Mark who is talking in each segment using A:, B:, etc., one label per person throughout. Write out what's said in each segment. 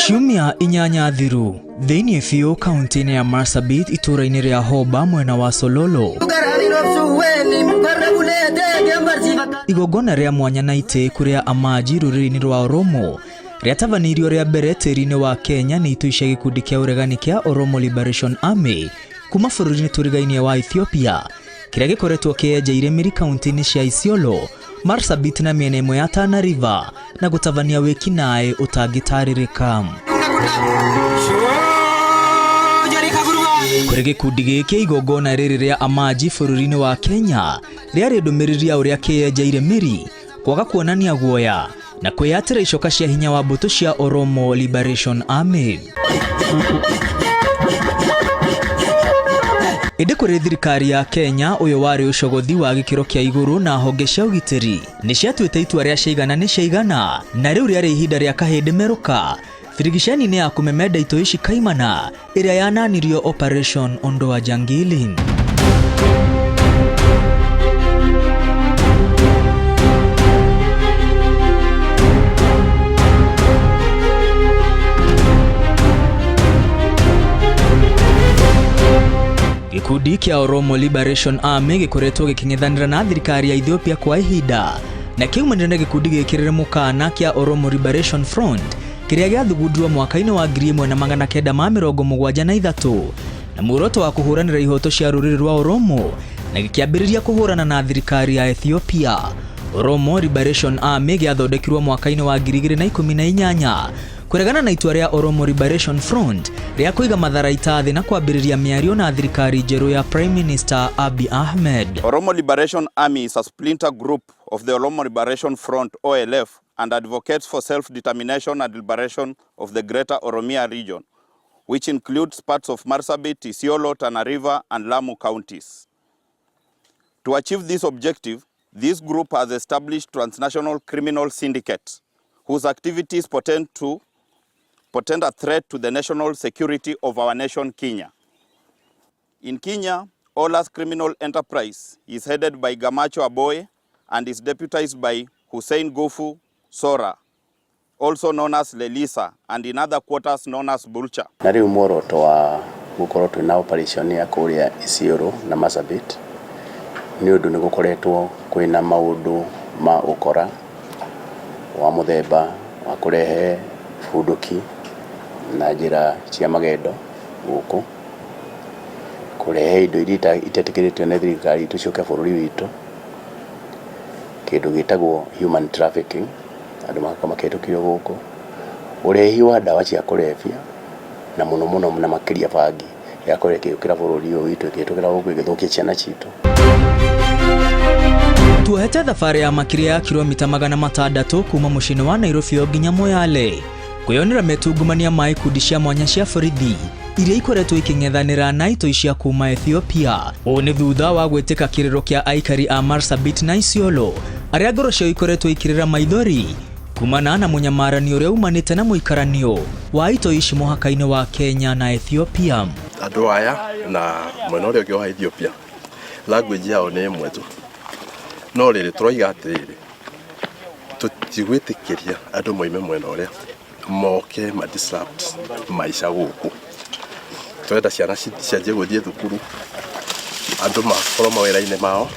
A: Ciumia 8 thiru thĩinĩ biũ kaunti-inĩ ya Marsabit itũũra-inĩ rĩa Hoba mwena wa Sololo, igongona rĩa mwanya na itĩ kũrĩa Amaji rũrĩrĩ-inĩ rwa Oromo rĩatabanirio rĩa mbere tĩri-inĩ wa Kenya nĩ itoi cia gĩkundi kĩa ũregani kĩa Oromo Liberation Army kuma bũrũri-inĩ tũrigainie wa Ethiopia, kĩrĩa gĩkoretwo kĩenjeire mĩri kaunti-inĩ cia Isiolo, Marsabit na mĩena ĩmwe ya Tana River na gũtabania wĩkinaĩ ũtangĩtarĩrĩka. Kũrĩ gĩkundi gĩkĩ, igongona rĩrĩ rĩa Amaji bũrũri-inĩ wa Kenya rĩarĩ ndũmĩrĩri ya ũrĩa kĩenjeire mĩri, kwaga kuonania guoya na kwĩyatĩra icoka cia hinya wa mbũtũ cia Oromo Liberation Army. Ĩndĩ kũrĩ thirikari ya Kenya, ũyũ warĩ ũcogothi wa gĩkĩro kĩa igũrũ na honge cia ũgitĩri nĩ ciatuĩte itua rĩa ciaigana nĩ ciaigana, na rĩu rĩarĩ ihinda rĩa kahĩndĩ merũka birigiceni-inĩ ya kũmemenda itoi ici kaimana ĩrĩa yananirio Operation Ondoa Jangili. Gĩkundi kĩa Oromo Liberation Army gĩkoretwo gĩkĩng'ethanĩra na thirikari ya Ethiopia kwa ihinda na kĩaumanire na gĩkundi gĩkĩrĩre mũkana kĩa Oromo Liberation Front kĩrĩa gĩathugundirwo mwaka-inĩ wa 1973 na muoroto wa kũhũranĩra ihoto cia rũrĩrĩ rwa Oromo na gĩkĩambĩrĩria kũhũrana na thirikari ya Ethiopia. Oromo Liberation Army gĩathondekirwo mwaka-inĩ wa 2018 kũregana na itua rĩa Oromo Liberation Front rĩa kũiga matharaita thĩ na kwambĩrĩria mĩario na thirikari njerũ ya Prime Minister Abiy Ahmed.
B: Oromo Liberation Army is a splinter group of the Oromo Liberation Front OLF and advocates for self-determination and liberation of the Greater Oromia region, which includes parts of Marsabit, Isiolo, Tana River, and Lamu counties. To achieve this objective, this group has established transnational criminal syndicates whose activities portend a threat to the national security of our nation, Kenya. In Kenya, Ola's criminal enterprise is headed by Gamacho Aboy and is deputized by Hussein Gofu Sora, also known as Lelisa, and in other quarters known as Bulcha.
C: Na rĩu muoroto wa gũkorwo twĩna operation ya kũrĩa Isiolo na Marsabit nĩ ũndũ nĩ gũkoretwo kwĩna maũndũ ma ũkora wa mũthemba wa kũrehe bunduki na njĩra cia magendo gũkũ, kũrehe indo iria itetĩkĩrĩtio nĩ thirikari itũ ciũke bũrũri witũ, kĩndũ gĩtagwo human trafficking, andũ magakorwo makĩhĩtũkio gũkũ, ũrehi wa ndawa cia kũrebia na mũno mũno na makĩria bangi ĩgakorwo ĩkĩũkĩra bũrũri ũyũ witũ, ĩkĩhĩtũkĩra gũkũ ĩgĩthũkia ciana citũ.
A: Tuohete thabarĩ ya makĩria ya kilomita 600 kuma mũciĩ-inĩ wa Nairobi o nginya Moyale kwĩyonera metungumania ma ikundi cia mwanya cia borithi iria ikoretwo ikĩng'ethanĩra na itoi cia kuma Ethiopia. Ũũ nĩ thutha wa gwĩtĩka kĩrĩro kĩa aikari a Marsabit na Isiolo arĩa ngoro ciao ikoretwo ikĩrĩra maithori kumana na mũnyamaranio ũrĩa umanĩte na mũikaranio wa itoi ici mũhaka-inĩ wa Kenya na Ethiopia.
D: Andũ aya na mwena ũrĩa ũngĩ wa Ethiopia language yao nĩ ĩmwe tu, no rĩrĩ tũroiga atĩrĩrĩ, tũtigwĩtĩkĩria andũ moime mwena ũrĩa moke ma disrupt maica gũkũ. Tũrenda ciana cianjie gũthiĩ thukuru, andũ makorwo mawĩra-inĩ mao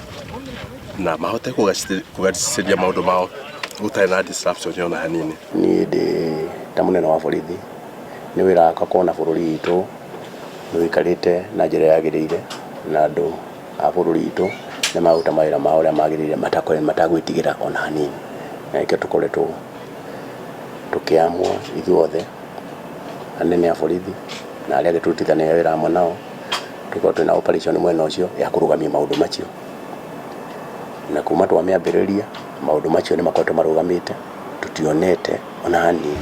D: na mahote kũgacĩria maũndũ mao gũtarĩ na disruption ona hanini.
C: Niĩ ndĩ ta mũnene wa borithi, nĩ wĩra wakwa kuona bũrũri witũ nĩ ũikarĩte na njĩra yagĩrĩire na andũ a bũrũri witũ nĩ maruta mawĩra mao ũrĩa magĩrĩire matagwĩtigĩra ona hanini, na nĩkĩo tũkoretwo tũkĩamua ithuothe anene a borithi na arĩa angĩ tũrutithanagia wĩra hamwe nao, tũkorwo twĩna operation mwena ũcio ya kũrũgamia maũndũ macio, na kuma twamĩambĩrĩria maũndũ macio nĩ makoretwo marũgamĩte, tũtionete ona hanini.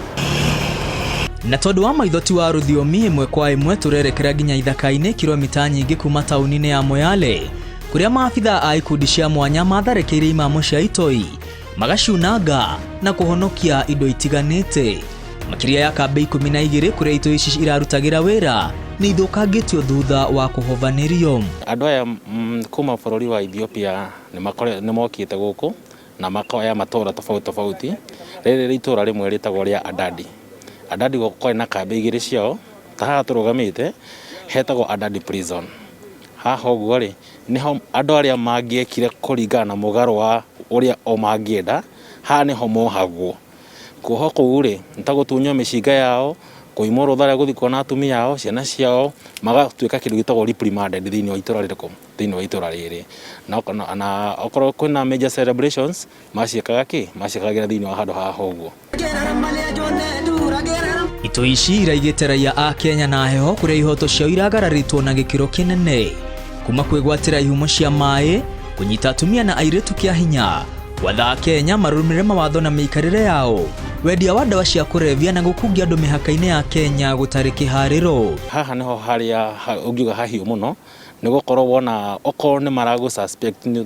A: Na tondũ wa maitho ti wa rũthiomi, ĩmwe kwa ĩmwe tũrerekera nginya ithaka-inĩ kilomita nyingĩ kuma taũni-inĩ ya Moyale kũrĩa maabithaa a ikundi cia mwanya matharĩkĩire imamo cia itoi magaciunanga na kũhonokia indo itiganĩte. Makĩria ya kambĩ 12 kũrĩa itoi ici irarutagĩra wĩra nĩ ithũkangĩtio thutha wa kũhovanĩrio.
E: Andũ aya kuma bũrũri wa Ethiopia nĩ mokĩte gũkũ Na makoya matũra tofauti tofauti. Rĩrĩ rĩ itũra rĩmwe rĩtagwo rĩa Adadi. Adadi gũkũ kwarĩ na kambĩ igĩrĩ ciao, ta haha tũrũgamĩte hetagwo Adadi Prison. Haha ũguo rĩ, nĩho andũ arĩa mangĩekire kũringana na mũgarũ wa ũrĩa o mangĩenda, haha nĩho mohagwo. Kuohwo kũu rĩ, nĩ ta gũtunywo mĩcinga yao, kũimwo rũtha rwa gũthiĩ kuona atumia ao, ciana ciao, magatuĩka kĩndũ gĩtagwo reprimanded thĩinĩ wa itũra rĩrĩkũ? Thĩinĩ wa itũra rĩrĩ. Na okorwo kwĩna major celebrations, maciĩkaga kĩ? Maciĩkagĩra thĩinĩ wa handũ haha ũguo.
A: Itoi ici iraigĩte raia a Kenya na heho kũrĩa ihoto ciao iragararĩtwo na gĩkĩro kĩnene, kuma kwĩgwatĩra ihumo cia maĩ, kũnyita atumia na airĩtu kĩa hinya, gwatha Akenya marũmĩrĩre mawatho na mĩikarĩre yao, wendia wa ndawa cia kũrebia na gũkungia andũ mĩhaka-inĩ ya Kenya gũtarĩ kĩharĩro.
E: Haha nĩho harĩa ũngiuga hahiũ mũno, nĩ gũkorwo wona okorwo nĩ maragũ suspect nĩ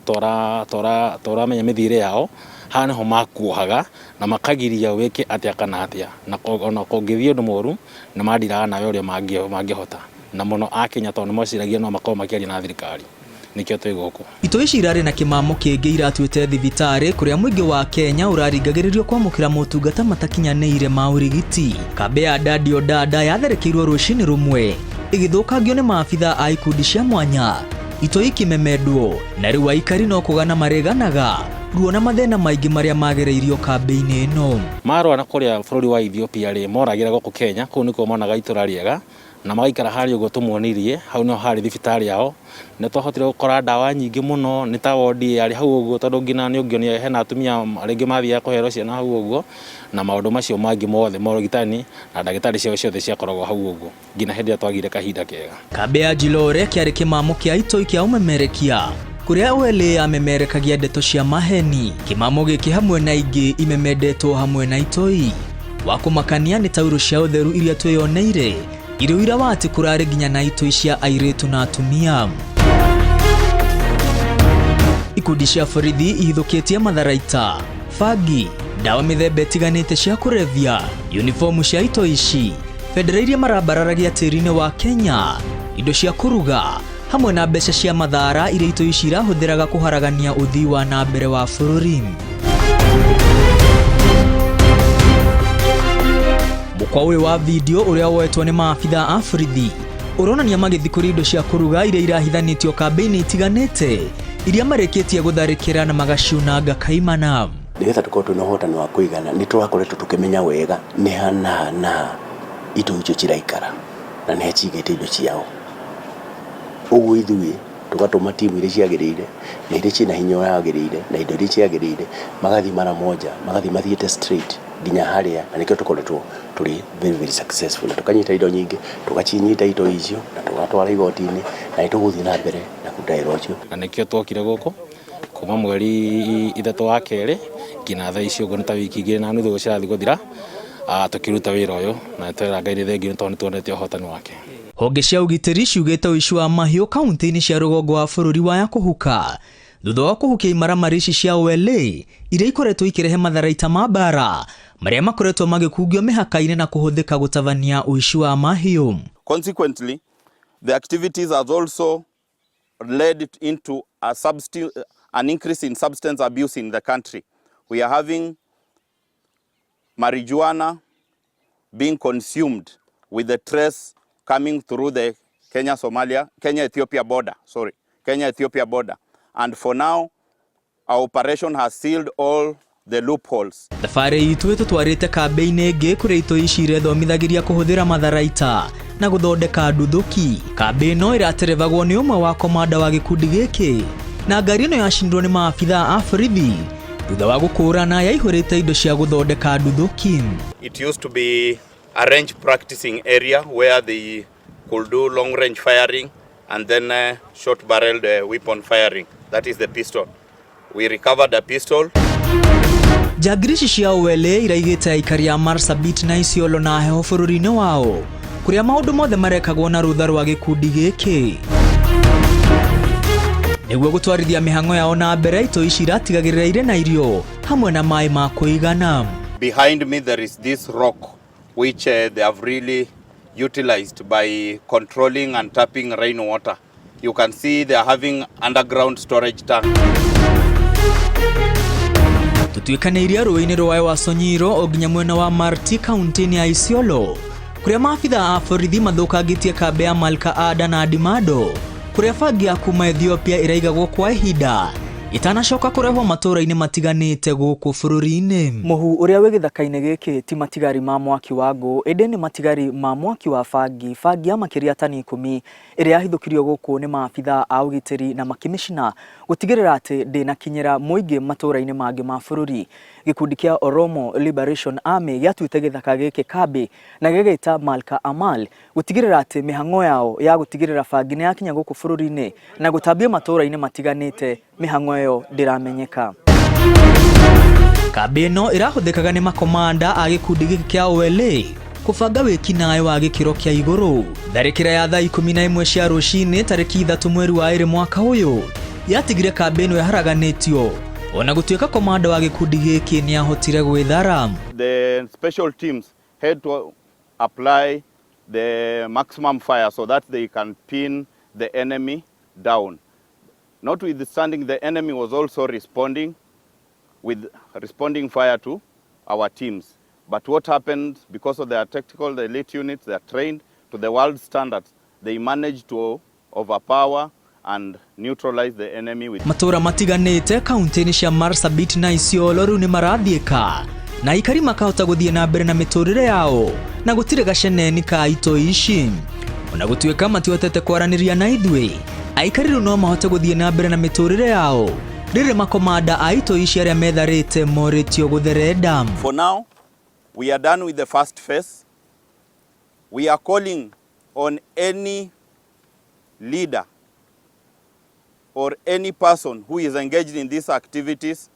E: toramenya mĩthiĩre yao, haha nĩho makuohaga na makagiria wĩke atĩa kana atĩa, na ona kũngĩthiĩ ũndũ mũru nĩ mandiraga nawe ũrĩa mangĩhota, na mũno Akenya tondũ nĩ meciragia no makorwo makĩaria na thirikari, nĩkĩo twĩ gũkũ.
A: Itoi ici irarĩ na kĩmamo kĩngĩ iratuĩte thibitarĩ kũrĩa mũingĩ wa Kenya ũraringagĩrĩrio kwamũkĩra motungata matakinyanĩire ma ũrigiti. Kambĩ ya Dadi Odada yatharĩkĩirwo rũcinĩ rũmwe ĩgĩthũkangio nĩ maabitha a ikundi cia mwanya, itoi ikĩmemendwo, na rĩu aikari no kũgana marĩganaga ruo na mathĩna maingĩ marĩa magereirio kambĩ-inĩ ĩno.
E: Marũa na kũrĩa bũrũri wa Ethiopia rĩ, moragĩra gũkũ Kenya, kũu nĩkuo monaga itũra rĩega, na magaikara harĩa ũguo tũmuonirie, hau nĩho harĩ thibitarĩ yao. Nĩ twahotire gũkora ndawa nyingĩ mũno, nĩ ta wondi yarĩ hau ũguo, tondũ nginya nĩ ũngĩonire hena atumia rĩngĩ mathiaga kũherwo ciana hau ũguo, na maũndũ macio mangĩ mothe ma ũrigitani na ndagĩtarĩ ciao ciothe ciakoragwo hau ũguo nginya hĩndĩ ĩrĩa twagire kahinda kega.
A: Kambĩ ya Njilore kĩarĩ kĩmamo kĩa itoi kĩa ũmemerekia kũrĩa OLA yamemerekagia ndeto cia maheni. Kĩmamo gĩkĩ hamwe na ingĩ imemendetwo hamwe na itoi. Wa kũmakania nĩ taurũ cia ũtheru iria twĩyoneire irĩ ũira wa atĩ kũrarĩ nginya na itoi cia airĩtu na atumia. Ikundi cia borithi ihithũkĩtie matharaita, bangi, ndawa mĩthemba ĩtiganĩte cia kũrebia, uniformu cia itoi ici, bendera iria marambararagia tĩri-inĩ wa Kenya, indo cia kũruga, hamwe na mbeca cia mathara iria itoi ici irahũthĩraga kũharagania ũthii wa na mbere wa bũrũri. Mũkwa ũyũ wa video ũrĩa woetwo nĩ maabitha a borithi ũronania magĩthiĩ kũrĩ indo cia kũruga iria irahithanĩtio kambĩ-inĩ itiganĩte iria marĩkĩtie gũtharĩkĩra na magaciunanga kaimana.
C: Nĩgetha tũkorwo twĩna ũhotani wa kũigana, nĩ tũrakoretwo tũkĩmenya wega nĩ ha na ha na ha itoi icio ciraikara na nĩ ha cigĩte indo ciao. Ũguo ithuĩ tũgatũma timu iria ciagĩrĩire na iria ciĩna hinya ũrĩa wagĩrĩire na indo iria ciagĩrĩire, magathiĩ mara moja, magathiĩ mathiĩte straight nginya harĩa, na nĩkĩo tũkoretwo tũrĩ very very successful, na tũkanyita indo nyingĩ, tũgacinyita itoi icio na tũgatwara igoti-inĩ, na nĩ tũgũthiĩ na mbere na kũruta wĩra ũcio.
E: Na nĩkĩo twokire gũkũ kuma mweri 3 wa kerĩ nginya thaa ici ũguo nĩ ta wiki 2.5 cirathiĩ gũthira, tũkĩruta wĩra ũyũ, na twera Ngai nĩ thengiũ tondũ nĩ tuonete ũhotani wake.
A: Honge cia ũgitĩri ciugĩte ũici wa mahiũ kaunti-inĩ cia rũgongo wa bũrũri waya kũhuka thutha wa kũhukia imaramari ici cia OLA iria ikoretwo ikĩrehe matharaita ma mbara marĩa makoretwo magĩkungio mĩhaka-inĩ na kũhũthĩka gũtabania ũici wa mahiũ.
B: Consequently, the activities has also led into an increase in substance abuse in the country. We are having marijuana being consumed with the trace coming through the Kenya-Somalia, Kenya-Ethiopia border, sorry, Kenya-Ethiopia border. And for now, our operation has sealed all the loopholes.
A: Thabarĩ itũ ĩtũtwarĩte kambĩ-inĩ ĩngĩ kũrĩa itoi ici irethomithagĩria kũhũthĩra matharaita na gũthondeka nduthũki. Kambĩ ĩno ĩraterebagwo nĩ ũmwe wa komanda wa gĩkundi gĩkĩ, na ngari ĩno yacinirwo nĩ maabitha a borithi thutha wa gũkũrana yaihũrĩte indo cia gũthondeka nduthũki.
B: It used to be a range practicing area where they could do long range firing and then short barreled weapon firing, that is the pistol. We recovered a pistol.
A: Njangiri ici cia OLA iraigĩte aikari a Marsabit na Isiolo na heho bũrũri-inĩ wao kũrĩa maũndũ mothe marekagwo na rũtha rwa gĩkundi gĩkĩ. Nĩguo gũtwarithia mĩhang'o yao na mbere, itoi ici iratigagĩrĩra irĩ na irio hamwe na maĩ ma kũigana.
B: Behind me there is this rock which they have really utilized by controlling and tapping rainwater. You can see they are having underground storage tank.
A: Tutuĩkanĩirie rũĩ-inĩ rwa Ewaso Nyiro o nginya mwena wa Marti kaunti-inĩ ya Isiolo, kũrĩa maabitha a borithi mathũkangĩtie kambĩ ya Malka Ada na Adimado, kũrĩa bangi ya kuma Ethiopia ĩraigagwo kwa ihinda itanacoka kũrehwo matũũra-inĩ matiganĩte gũkũ bũrũri-inĩ. Mũhu ũrĩa wĩ gĩthaka-inĩ gĩkĩ ti matigari ma mwaki wa ngũ, ĩndĩ nĩ matigari ma mwaki wa bangi, bangi ya makĩria tani 10 ĩrĩa yahithũkirio gũkũ nĩ maabitha a ũgitĩri na makĩmĩcina gũtigĩrĩra atĩ ndĩnakinyĩra mũingĩ matũũra-inĩ mangĩ ma bũrũri. Gĩkundi kĩa Oromo Liberation Army gĩatuĩte gĩthaka gĩkĩ kambĩ na gĩgĩta Malka Amal gũtigĩrĩra atĩ mĩhang'o yao ya gũtigĩrĩra bangi nĩ yakinya gũkũ bũrũri-inĩ na gũtambia matũũra-inĩ matiganĩte mĩhang'o ĩyo ndĩramenyeka. Kambĩ ĩno ĩrahũthĩkaga nĩ makomanda a gĩkundi gĩkĩ kĩa OLA kũbanga wĩkinaĩ wa gĩkĩro kĩa igũrũ. Tharĩkĩra ya thaa 11 cia rũcinĩ tarĩki 3 mweri wa 2 mwaka ũyũ yatigire kambĩ ĩno ĩharaganĩtio ona gũtuĩka komanda wa gĩkundi gĩkĩ nĩ ahotire gwĩthara.
B: The special teams had to apply the maximum fire so that they can pin the enemy down. Notwithstanding, the enemy was also responding with responding fire to our teams. But what happened, because of their tactical, the elite units, they are trained to the world standards, they managed to overpower and neutralize the enemy with
A: Matũũra matiganĩte kaunti-inĩ cia Marsabit na Isiolo rĩu nĩ marathiĩka na aikari makahota gũthiĩ na mbere na mĩtũrĩre yao na gũtirĩ gaceneni ka itoi ici. Ona gũtuĩka matihotete kwaranĩria na ithuĩ, aikari rĩu no mahote gũthiĩ na mbere na mĩtũrĩre yao rĩrĩ makomanda a itoi ici arĩa metharĩte morĩtio gũtherenda.
B: For now, we are done with the first phase. We are calling on any leader or any person who is engaged in these activities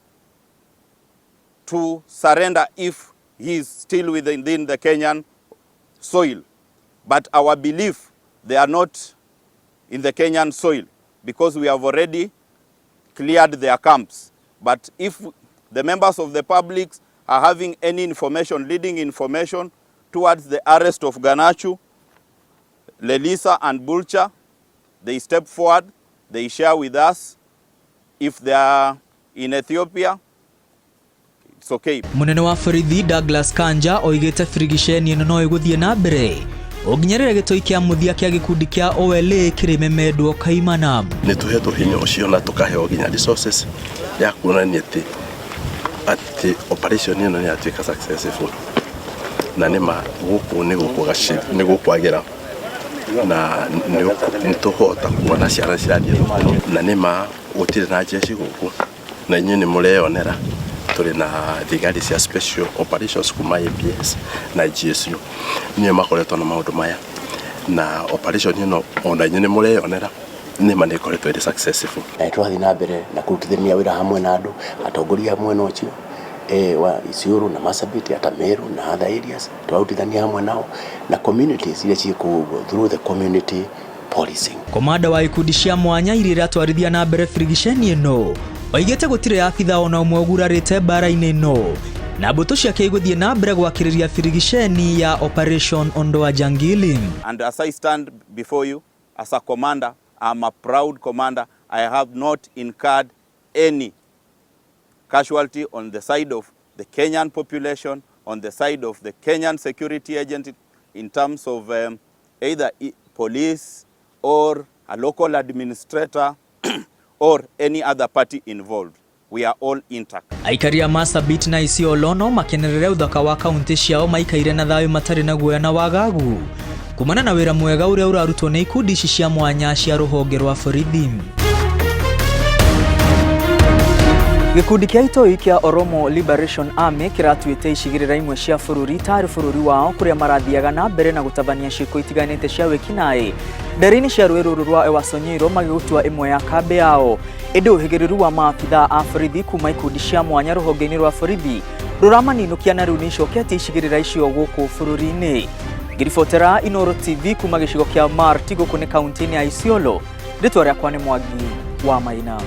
B: to surrender if he is still within the Kenyan soil. But our belief, they are not in the Kenyan soil because we have already cleared their camps. But if the members of the public are having any information, leading information towards the arrest of Ganachu, Lelisa and Bulcha, they step forward, they share with us. If they are in Ethiopia, it's okay.
A: Munene wa borithi Douglas Kanja oigĩte birigiceni ĩno no ĩgũthiĩ na mbere o nginya rĩrĩa gĩtoi kĩa mũthia kĩa gĩkundi kĩa OLA kĩrĩmemendwo kaimana.
D: Nĩ tũhetwo hinya ũcio na tũkaheo nginya resources ya kuonania atĩ operation ĩno nĩ yatuĩka successful, na nĩ ma gũkũ nĩ gũkwagĩra na nĩ tũkũhota kuona ciana cirathiĩ thukuru, na nĩ ma gũtirĩ na jeshi gũkũ, na inyuĩ nĩ mũreyonera tũrĩ na thigari cia special operations kuma APS na GSU nĩo makoretwo na maũndũ maya, na operation ĩno ona inyuĩ nĩ mũreyonera nĩ ma nĩ ĩkoretwo ĩrĩ successful.
C: Na tũrathiĩ na mbere na kũrutithania wĩra hamwe na andũ atongoria a mwena ũcio wa Isiolo na Marsabit ata Meru na other areas, tũrarutithania hamwe nao na communities iria ciĩ kũu ũguo through the community policing.
A: Komanda wa ikundi cia mwanya iria iratwarithia na mbere birigiceni ĩno oigĩte gũtirĩ abitha ona ũmwe ũgurarĩte mbara-inĩ ĩno na mbũtũ ciake igũthiĩ na mbere gwakĩrĩria birigiceni ya Operation Ondoa Jangili.
B: And as I stand before you as a commander, I'm a proud commander. I have not incurred any casualty on the side of the Kenyan population, on the side of the Kenyan security agent in terms of either police or a local administrator or any other party involved. We are all intact.
A: Aikari a Marsabit na Isiolo no makenerere ũthaka wa kaunti ciao maikaire na thayũ matarĩ na guoya na wagagu kumana na wĩra mwega ũrĩa ũrarutwo nĩ ikundi ici cia mwanya cia rũhonge rwa borithi. Gĩkundi kĩa itoi kĩa Oromo Liberation Army kĩratuĩte icigĩrĩra imwe cia bũrũri tarĩ bũrũri wao kũrĩa marathiaga na mbere na gũtabania ciĩko itiganĩte cia wĩkinaĩ ndere-inĩ cia rũĩ rũrũ rwa Ewaso Nyiro magĩgũtua ĩmwe ya kambĩ yao. Ĩndĩ ũhĩgĩrĩru wa maabitha a borithi kuma ikundi cia mwanya rũhonge-inĩ rwa borithi rũramaninũkia na rĩu nĩicoketie icigĩrĩra icio gũkũ bũrũri-inĩ. Ngĩribotera Inooro TV kuma gĩcigo kĩa Marti gũkũ nĩ kaunti-inĩ ya Isiolo, rĩtwa rĩakwa nĩ Mwangi wa Maina.